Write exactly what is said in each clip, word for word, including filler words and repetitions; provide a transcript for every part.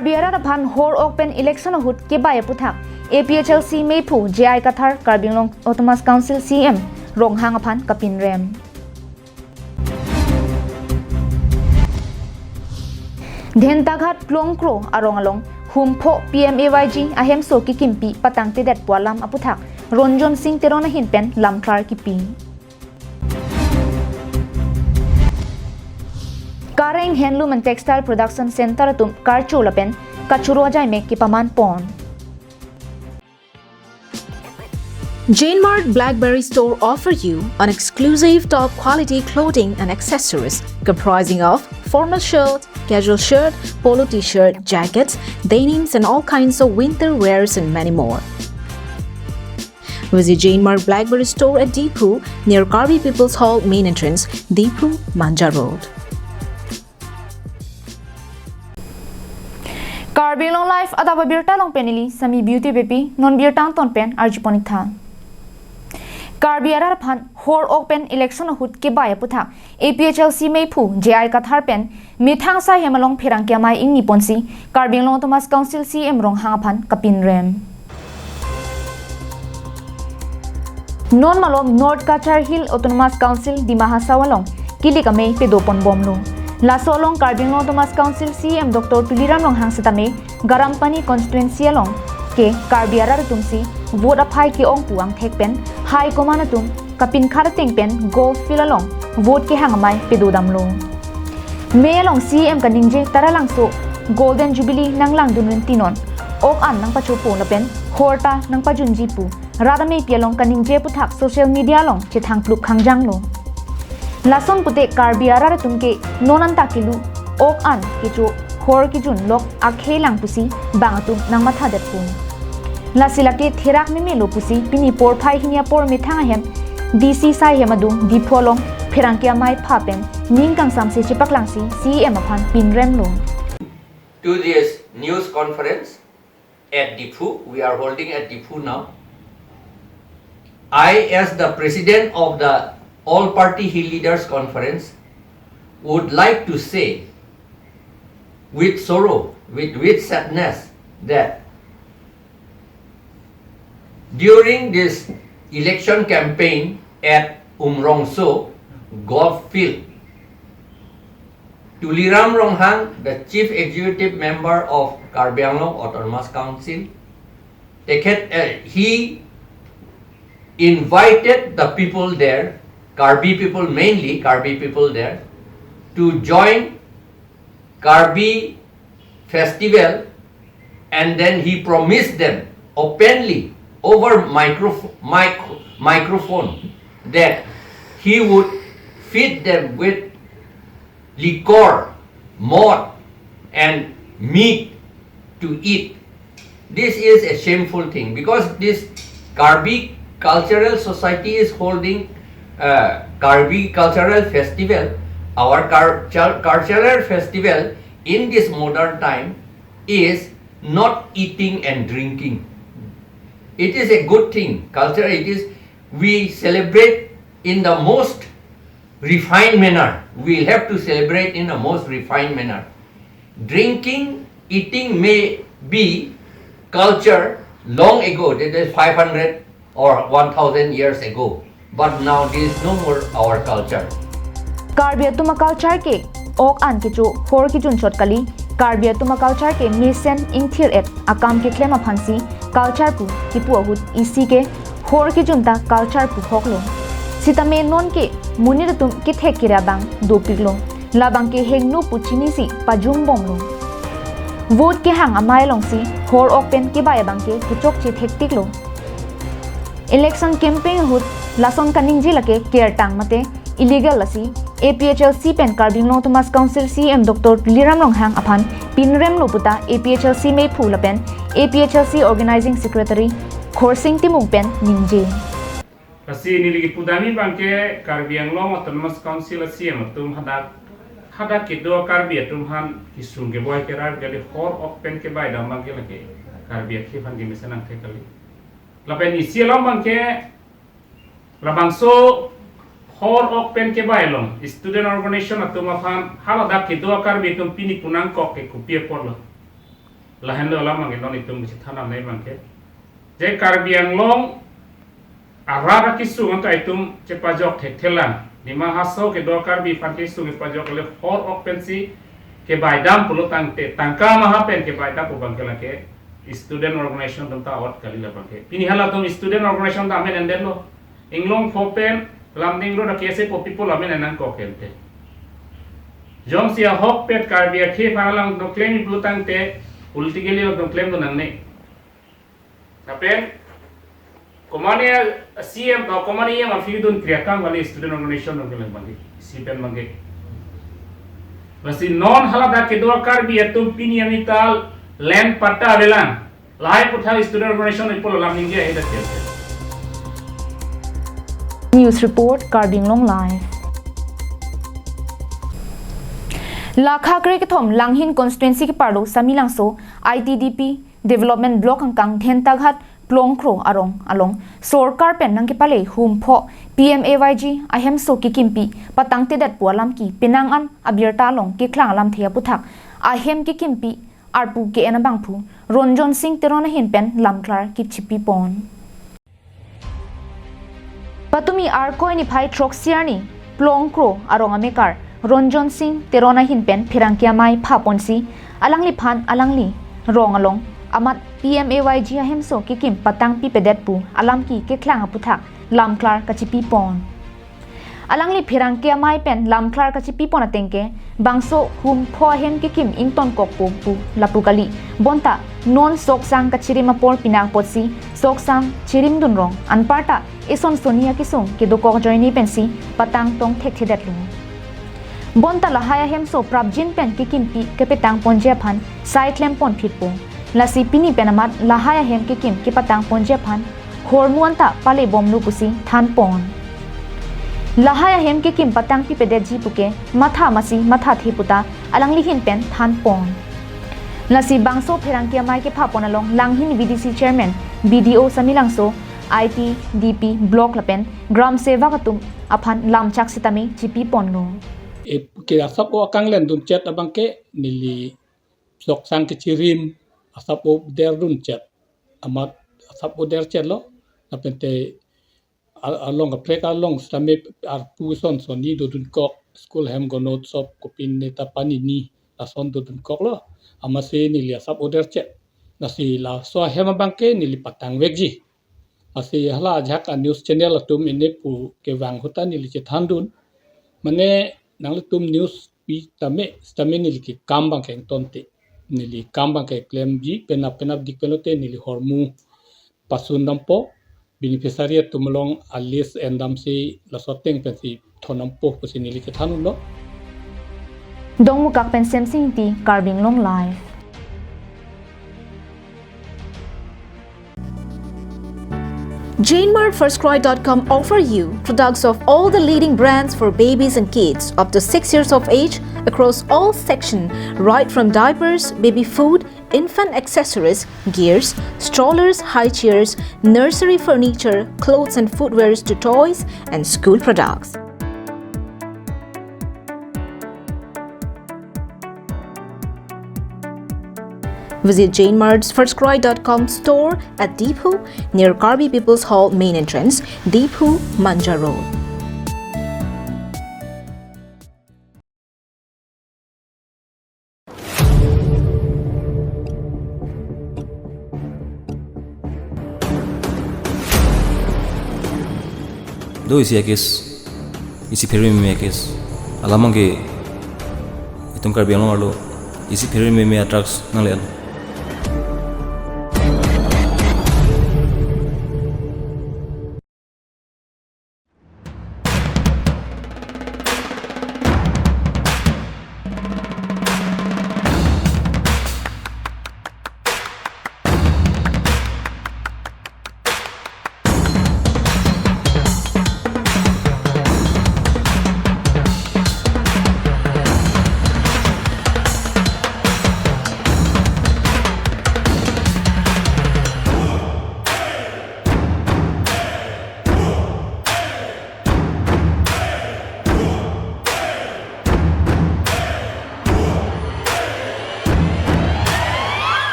Karbi arat aphan hor ok pen election ahut kebai aputhak A P H L C meiphu J I Kathar, Karbi Anglong Autonomous Council C E M Ronghang aphan kapinrem. Dhentaghat Klongkro arong along humpho P M A Y G ahemso kekimpi patangtedet pu alam aputhak Ronjon Sing Teron ahin pen lamklar kipi. Kareng Handloom and Textile Production Center atum karcho lapen kachoro ajaimek kepaman pon. Jane Mart Blackberry Store offer you an exclusive top quality clothing and accessories comprising of formal shirt, casual shirt, polo t-shirt, jackets, denims and all kinds of winter wears and many more. Visit Jane Mart Blackberry Store at Diphu near Karbi People's Hall main entrance, Diphu, Manja Road. Karbi Anglong Live adap abirta along pen neli Sami Beauty Beypi, non birta angton pen arjupon-ik tha. Karbi arat aphan hor ok pen election ahut kebai aputhak A P H L C meiphu J I Kathar pen methang asai hem along pherangke amei ingni ponsi Karbi Anglong Autonomous Council C E M Ronghang aphan kapinrem. Non malom North Cachar Hill Autonomous Council Dima Hasao along kilik amei pedo ponbomlo. Laso along Karbi Anglong Autonomous Council C E M Doctor Tuliram Ronghang sitame Garampani constituency along ke Karbi arat atum si vote aphai ke-ong pu angthek pen High Command atum kapinkhat ateng pen golf field along vote kehang amei pedodamlo. Mei along C E M kaningje Taralangso Golden Jubilee nanglangdun rinti non, ok an nangpachopo lapen hor ta nangpajunji pu rat ameipi along kaningje aputhak social media along chethangplup khangjanglo. Lason pute Karbi arat atum ke non anta kelu ok an kecho hor kejun lok akhei lang pusi bang atum nangmathadetpo. Lasi lake therak memelo pusi pini porphai hini apor methang ahem D C asai hem adung Diphu along pherangke amei pha pen ning kangsamse chepaklangsi C E M aphan pinremlo. To this news conference at Diphu, we are holding at Diphu now. I, as the president of the All Party Hill Leaders Conference, would like to say with sorrow, with, with sadness, that during this election campaign at Umrongso golf field, Tuliram Ronghang, the Chief Executive Member of Karbi Anglong Autonomous Council, তেখেত, uh, he invited the people there, Karbi people mainly, Karbi people there, to join Karbi festival, and then he promised them openly over micro-, mic-, microphone that he would feed them with liquor, malt, and meat to eat. This is a shameful thing because this Karbi Cultural Society is holding, uh, Karbi Cultural Festival. Our culture, cultural festival in this modern time is not eating and drinking. It is a good thing. Culture, it is, we celebrate in the most refined manner. We have to celebrate in the most refined manner. Drinking, eating may be culture long ago, that is five hundred or one thousand years ago. But now this is no more our culture. Karbi atum a-culture ke ok an kecho hor kejun chot kali. Karbi atum a-culture ke mesen ingthir-et akam keklem aphansi culture pu kipu ahut isi ke hor kejun ta culture pu hoklo. Sitame non ke monit atum kethek kere abang dopiklo. Labang ke hingno pu chinisi pajungbomlo. Vote kehang amei alongsi hor ok pen kebai abang ke kechokche thektiklo. Election campaign ahut lason kaningje lake kertang mate illegal, lasi A P H L C pen Karbi Anglong Autonomous Council C E M Doctor Tuliram Ronghang aphan pinremlo puta A P H L C meiphu lapen A P H L C Organizing Secretary Khorsing Timung pen ningje. Lasi neli kipudamji abang ke Karbi Anglong Autonomous Council C E M atum hadak, hadak kedo Karbi atum aphan kesung keboi kerar kali, hor ok pen kebai dam abang ke lake Karbi akhei aphan kemesen angthek kali. Lapen isi along abang ke labangso hor ok pen kebai along student organization atum aphan haladak kedo Karbi atum pini punangkok ke kopi apotlo. Lahenlo alam abangke non itum kachethan nangji abangke, je Karbi Anglong arat akesung anta itum chepajok thekthelang. Dima Hasao kedo Karbi aphan kesung kepajok le hor ok pensi kebaidam pulo tangte, tangka maha pen kebaidam pu abangke lake student organization atum ta ot kali labangke. Pini halatum student organization ta amen endet lo. Inglong pho pen Lumding Road a-K S A P O people amen en nangkok ente. Jongsi ahokpet Karbi akhei aphan alang do claim pulo tangte, politically do claim do nangne. Lapen komatne C M, komatne E M aphi dun kriya akam kali student organization dun kelang bangke, isi pen bangke. Lasi non haladak kedo Karbi atum pini arni ta land patta avelang. Lahai aputhak student organization ipo alam ningje ahedat ke. News report, Karbi Anglong Live. Lakha kre kethom Langhin constituency keparlo Samelangso I T D P development block angkang Dhentaghat Plongkro arong along sorkar pen nangkepale hum pho P M A Y G ahemso kekimpi patangtedet pu alam ke penang an abirta along keklang alamthe aputhak ahem kekimpi arpu ke-en abangphu Ronjon Singh Teron ahin pen lamklar kechipipon. Patumi Arkoi niphai throksi arni Plongkro arong amekar Ronjon Singh Teron ahin pen pherangke amei phaponsi alangliphan alangli rong along amat P M A Y G ahemso kekim patangpipedet pu alam ke keklang aputhak lamklar kachipipon. Alangli pherangke amei pen lamklar kachipipon ateng ke bangso hum pho ahem kekim ingtonkokpo pu lapu kali. Bonta non soksang kachirim apor pinak apotsi soksang chirimdun rong, anparta eson soni akesung kedokok ajoine pensi patangtong thekthedetlo. Bonta lahai ahemso prapjin pen kekimpi kepatangponji aphan sai klemponphitpo. Lasi pini pen amat lahai ahem kekim kepatangponji aphan hormu anta palebomlo pusi thanpon. Lahai ahem kekim patangpipedetji puke matha masi mathathe puta alangli ahin pen thanpon. Lasi bangso pherangke amei kephapon along Langhin V D C chairman, B D O Samelangso, I T D P block lapen gram sevak atum aphan lamchak sitame chipiponlo. E, ke asap o akanglendun chet abangke neli soksang kechirim asap o derdun chet. Amat asap o der chetlo, lapente a-, along kaprek along sitame arpu son soni dodunkok, school hem gonot sop kopine ta panini, lason dodunkoklo. Amatsi neli asap o der chet. Lasi laso ahem abangke neli patangvekji. Lasi hala ajahak a-news channel atum ene pu kevang ahut ta neli chethandun. Mane nanglitum news pi tame, sitame neli kekam abangke ingtonte. Neli kam abangke klemji, penap penap dik pen lote neli hormu pasundampo, beneficiary atum along a-list endamsi laso ateng pensi thondampo pusi neli chethandunlo. Dongmukak pen Semsing Ingti, Karbi Anglong Live. Jane Mart First Cry dot com offer you products of all the leading brands for babies and kids up to six years of age across all section, right from diapers, baby food, infant accessories, gears, strollers, high chairs, nursery furniture, clothes and footwears to toys and school products. Visit Jane Mart's First Cry dot com store at Diphu near Karbi People's Hall main entrance, Diphu, Manja Road. Do isi a-case, isi pherememe a-case. Alam abangke itum Karbi Anglong arlo isi pherememe a-drugs nangle-an.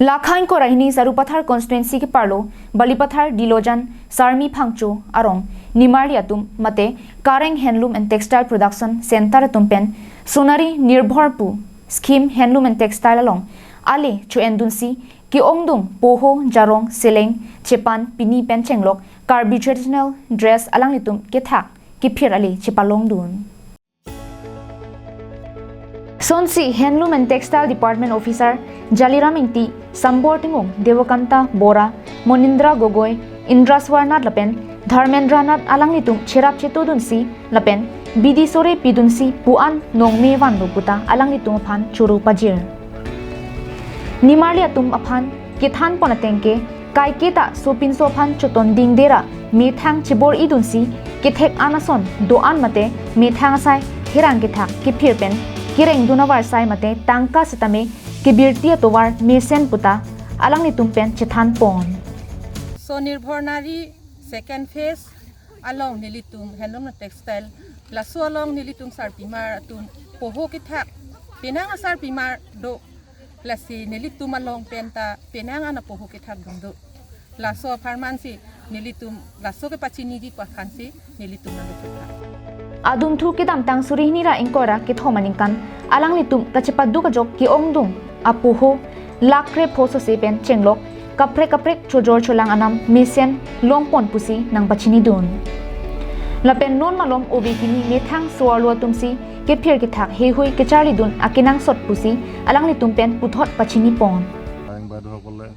Lakha ingkoi ra hini Sarupathar constituency keparlo Balipathar Dilojan Sarmi Phangcho arong nimarli atum mate Kareng Handloom and Textile Production Center atum pen Sonari Nirbhor pu scheme handloom and textile along ale cho-endunsi ke-ongdung poho, jarong, seleng, chepan, pini pen chenglok Karbi traditional dress alanglitum kethak kephir ale chepalongdun. Sonsi Handloom and Textile Department Officer Jaliram Ingti, Sambor Timung, Devakanta Bora, Monindra Gogoi, Indra Swarnath lapen Dharmendra Nath alanglitum cherap chetodunsi lapen bidi sore pidunsi pu-an nongme vanlo puta alanglitum aphan choro pajir. Nimarli atum aphan kethanpon ateng ke kaiketa sopinso aphan chotondingde ra methang chebor-idunsi kethek an ason do-an mate methang asai therang kethak kephir pen kerengdun avarsai mate tangka setame kebirti atovar mesen puta alanglitum pen chethanpon. Sonirbhor Nari second phase along nelitum handloom textile laso along nelitum sarpimar atum poho kethak penang asarpimar do, lasi nelitum along penta penang ana poho kethak dun do. Laso apharman si nelitum laso kepachiniji pu aphan si nelitum nangkechotha. Adunthu kedamtang suri hini ra ingkoi ra kethom aningkan alanglitum kachepaduk ajok ke-ongdung apoho lakh krepho sose pen chenglok kaprek kaprek chojor cholang anam mesen longpon pusi nangpachinidun. Lapen non malom ove kimi methang so-arlo atumsi kephir kethak heihui kecharlidun akenangsot pusi alanglitum pen puthot pachinipon. Kareng বাইদেউসকলে,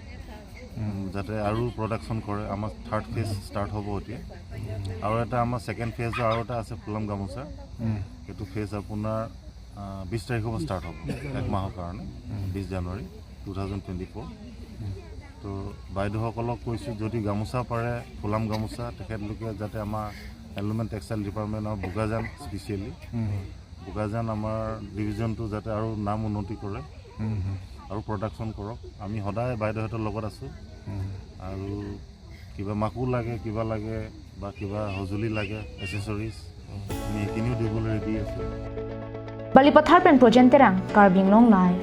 উম, যাতে আৰু প্ৰডাকশ্যন কৰে। আমাৰ third phase start হ'ব এতিয়া। আৰু এটা আমাৰ ছেকেণ্ড ফেজ আৰু এটা আছে ফুলাম গামোচা। উম। সেইটো ফেজ আপোনাৰ, আহ, বিছ তাৰিখৰ পৰা ষ্টাৰ্ট হ'ব, এক মাহৰ কাৰণে, উম। বিছ January two thousand twenty four. Um. তো বাইদেউসকলক কৈছোঁ, যদি গামোচা পাৰে, ফুলাম গামোচা, তেখেতলোকে যাতে আমাৰ এনৰলমেণ্ট টেক্সটাইল ডিপাৰ্টমেণ্ট আৰু বোকাজান স্পেচিয়েলি, উম। বোকাজান আমাৰ ডিভিজনটো যাতে আৰু নাম উন্নতি কৰে, উম, হুম। আৰু প্ৰডাকশ্যন কৰক। আমি সদায় বাইদেউহঁতৰ লগত আছোঁ। উম। আৰু কিবা মাকো লাগে, কিবা লাগে বা কিবা সঁজুলি লাগে, এচেচৰিজ, আমি সেইখিনিও দিবলৈ ৰেডি আছোঁ। Balipathar pen Projen Terang, Karbi Anglong Live.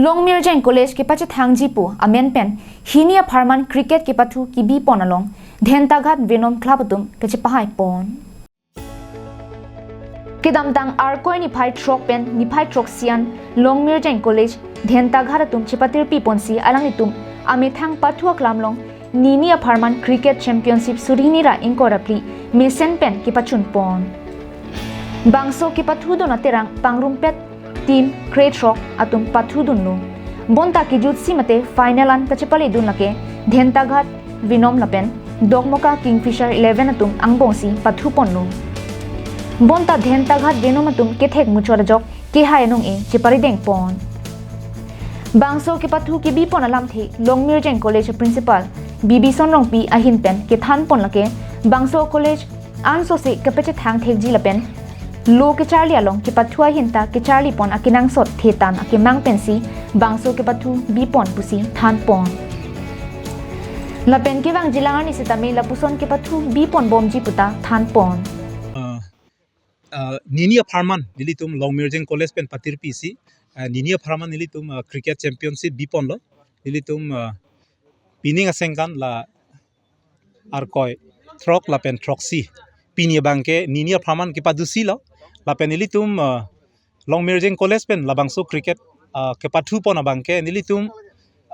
Longmirjeng College kepachethangji pu amen pen hini apharman cricket kepathu kebipon along Dhentaghat Venom Club atum kachepahaipon. Kedamtang Arkoi niphai throk pen niphai throksi an Longmirjeng College Dhentaghat atum chepatirpiponsi alanglitum amethang pathu aklam along nini apharman cricket championship suri hini ra ingkoi ra phli mesen pen kepachunpon. Bangso kepathudun aterang pangrumpet team krethrok atum pathudunlo. Bonta kejutsi mate final an kachepaledun lake Dhentaghat Venom lapen Dokmoka Kingfisher eleven atum angbongsi pathuponlo. Bonta Dhentaghat Venom atum kethek muchot ajok kehai anong-e cheparidengpon. Bangso kepathu kebipon alamthe Longmirjeng College Principal Bibison Rongpi ahin pen kethanpon lake bangso college ansose kepachethang thekji lapen lo kecharli along kepathu ahin ta kecharlipon akenangsot thetan akemang pensi bangso kepathu bipon pusi thanpon. Lapen kevangjilang arni sitame lapuson kepathu biponbomji puta thanpon. Ah, ah, nini apharman nelitum Longmirjeng College pen patirpisi, ah, nini apharman nelitum, ah, cricket championship biponlo. Nelitum, ah, pining asengkan la Arkoi throk lapen throksi pini abangke nini apharman kepadusilo. Lapen nelitum, ah, Longmirjeng College pen labangso cricket, ah, kepathupon abangke nelitum,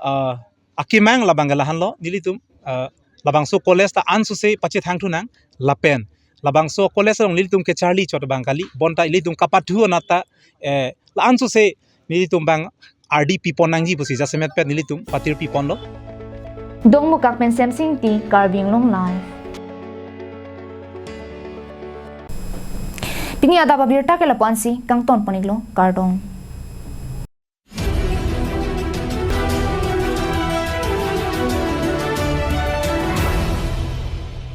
ah, akemang labangke lahenlo, nelitum, ah, labangso college ta ansose pachethangthunang lapen labangso college along nelitum kecharli chot abang kali, bonta ilitum kapathu anat ta, eh, la ansose nelitum abang ardi pipon nangji pusi jasemet pen nelitum patirpiponlo. Dongmukak pen Semsing Ingti, Karbi Anglong Live. Pini adap abirta ke lapu-ansi kangtonpon-iklo, kardom.